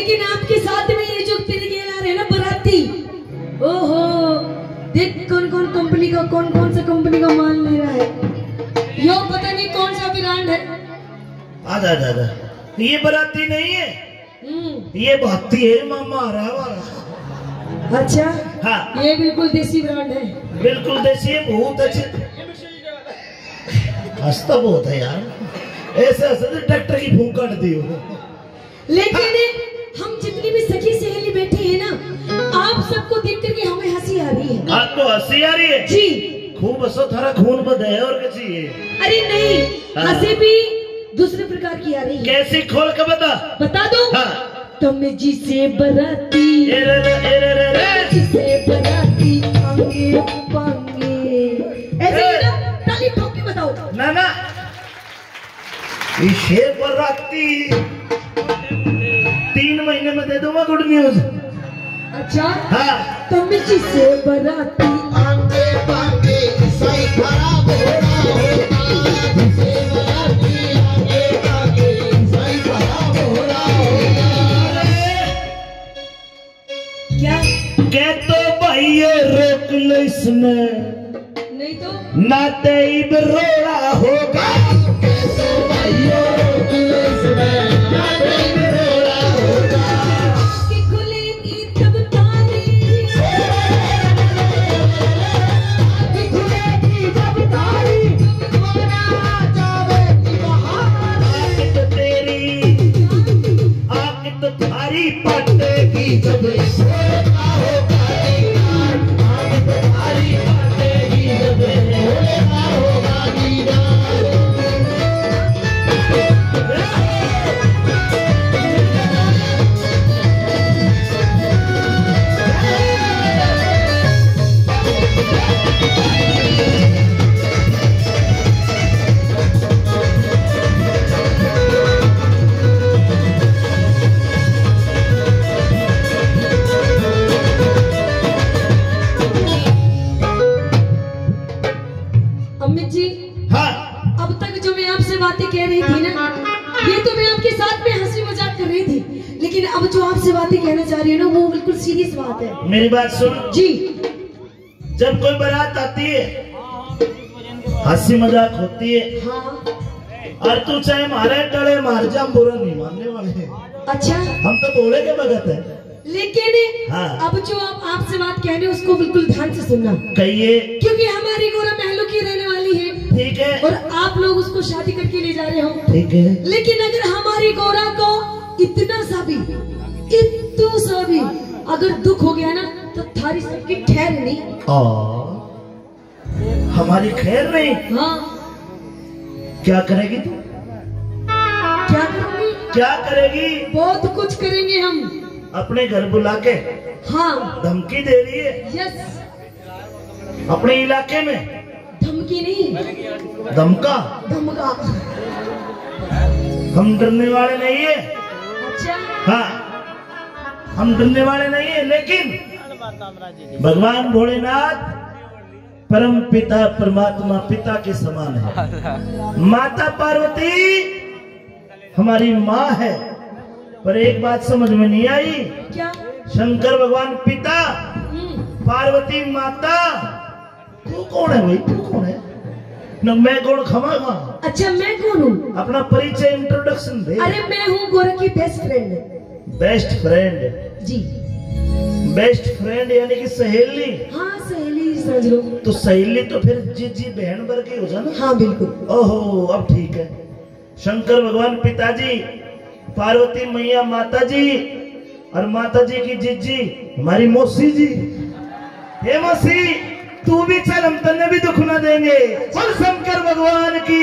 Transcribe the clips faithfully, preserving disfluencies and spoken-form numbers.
लेकिन आपके साथ में ये जो तेरे गेल आ रहे हैं ना बराती, ओहो, देख कौन कौन कंपनी का, कौन कौन सा कंपनी का माल ले रहा है। यो पता नहीं कौन सा ब्रांड है। आजा, आजा, आजा। ये बराती नहीं है, हम्म। ये भाती है, मामा आ रहा है हमारा। अच्छा, हाँ। ये बिल्कुल देसी ब्रांड है। बिल्कुल देसी है, बहुत अच्छे। हंसता बहुत है यार, ऐसे हंसते डॉक्टर की फूंक काट दी हो। लेकिन हम जितनी भी सखी सहेली बैठी है ना, आप सबको देख करके हमें हंसी आ रही है। आपको हंसी आ रही है? जी। खूब हंसो, थारा खून बधे है और क्या चाहिए? अरे नहीं, हाँ। हंसी भी दूसरे प्रकार की आ रही है। कैसी, खोल के बता। बता दो। हाँ। तम जी से बराती, ए रे रे, ए रे रे रे। जी से बराती आगे पांगे। ऐसे ही ना, ताली ठोक के बताओ। ना ना, इसे बराती तीन महीने में दे दूंगा गुड न्यूज। अच्छा। हाँ। तम जी से बराती आगे पांगे, सही खराब हो रहा होगा। जिसे बराती आगे पांगे, सही खराब हो रहा होगा। क्या? कह तो भाई ये रोक लो इसने, नहीं तो। ना ते इब रोड़ा होगा। कह तो भाई ये रोक लो इसने, ना ते इब रोड़ा होगा। आँखें खुलेगी जब तारी, आँखें खुलेगी जब तारी, तुम्हारा जावेगी बाहर। आँख तो तेरी, आँख तो थारी पटेगी जब भोला होगा दीदार, आँख तो थारी पटेगी जब भोला होगा दीदार। अमित जी, हाँ। अब तक जो मैं आपसे बातें कह रही थी ना, ये तो मैं आपके साथ में हंसी मजाक कर रही थी, लेकिन अब जो आपसे बातें कहना चाह रही हूँ ना, वो बिल्कुल सीरियस बात है। मेरी बात सुन। जी। जब कोई बारात आती है, हंसी मजाक होती है। हाँ। और तू चाहे मारे टले मार जा, हम बुरा नहीं मानने वाले हैं। अच्छा। हम तो भोले के भगत हैं। लेकिन हाँ। अब जो आप, आपसे बात कहने, उसको बिल्कुल ध्यान से सुनना। कहिए। क्योंकि हमारी गौरा महलों की रहने वाली है। ठीक है। और आप लोग उसको शादी करके ले जा रहे हो। ठीक है। लेकिन अगर हमारी गौरा को इतना सा भी, इतू सा भी अगर दुख हो गया ना, तो थारी सबकी ठहर नहीं। आ, हमारी खैर नहीं। हाँ। क्या करेगी तू? क्या करूंगी? क्या करेगी? बहुत कुछ करेंगे हम। अपने घर बुला के? हाँ। धमकी दे रही है? यस। अपने इलाके में? धमकी नहीं। धमका? धमका। हम डरने वाले नहीं है। अच्छा। हाँ, हम डरने वाले नहीं है, लेकिन भगवान भोलेनाथ परम पिता, परमात्मा पिता के समान है। माता पार्वती हमारी माँ है, पर एक बात समझ में नहीं आई। क्या? शंकर भगवान पिता, हम्म। पार्वती माता, तू कौन है भाई? तू कौन है? न मैं कौन, खमा खा। अच्छा, मैं कौन हूँ? अपना परिचय, इंट्रोडक्शन दे। अरे, मैं हूँ गोरख की बेस्ट फ्रेंड। Best friend? जी। बेस्ट फ्रेंड यानी कि सहेली? हाँ, सहेली समझ लो। तो सहेली तो फिर जीजी बहन वर्गी हो जाना। हाँ, बिल्कुल। ओहो, अब ठीक है। शंकर भगवान पिताजी, पार्वती मैया माता जी और माता जी की जीजी हमारी मौसी जी। हे मौसी, तू भी चल, हम तन्ने भी दुख ना देंगे। बोल शंकर भगवान की।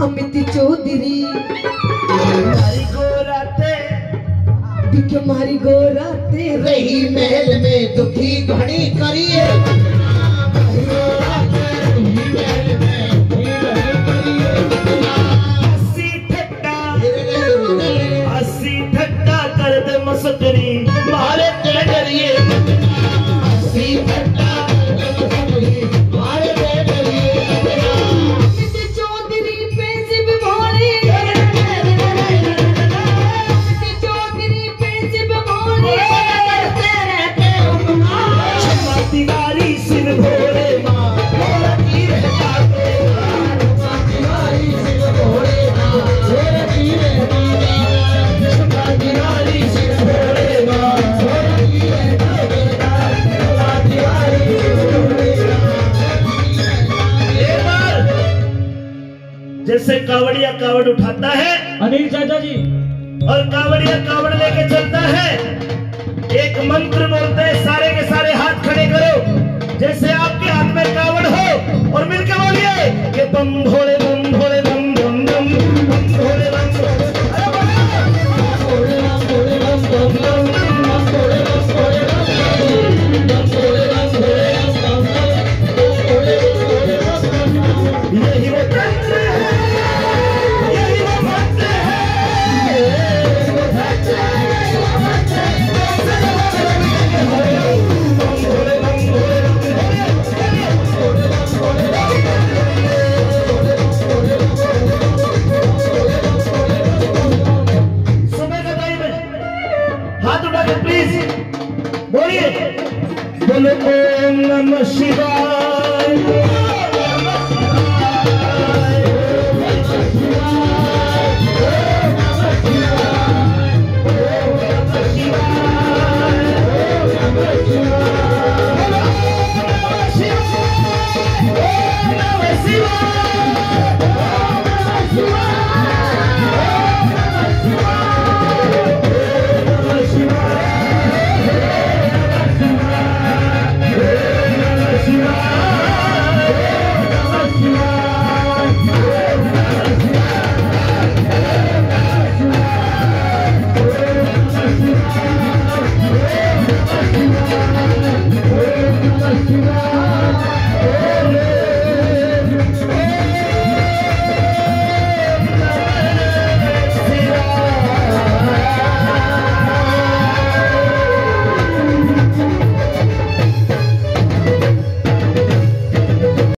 अमित चौधरी। मारी गोराते। दुख मारी गोराते। रही महल में दुखी घणी करिए। अस्सी ठट्टा, अस्सी ठट्टा कर दे मसकरी, मारे ते डरिए। अस्सी ठट्टा कर दे मसकरी, मारे ते डरिए। चौधरी पे जिब भोले, चौधरी पे जिब भोले। तिवारी सिंह भोले माँ, भोला की रहता तेरा। तिवारी सिंह भोले माँ, भोला की रहता तेरा। तिवारी सिंह भोले माँ, भोला की रहता तेरा। तिवारी सिंह भोले माँ, भोला की रहता तेरा। एक बार जैसे कावड़िया कावड़ उठाता है, अनिल चाचा जी। और कावड़िया कावड़ लेके चलता है, एक मंत्र बोलते हैं, सारे के सारे हाथ खड़े करो, जैसे आपके हाथ में कावड़ हो, और मिलके बोलिए कि बम भोले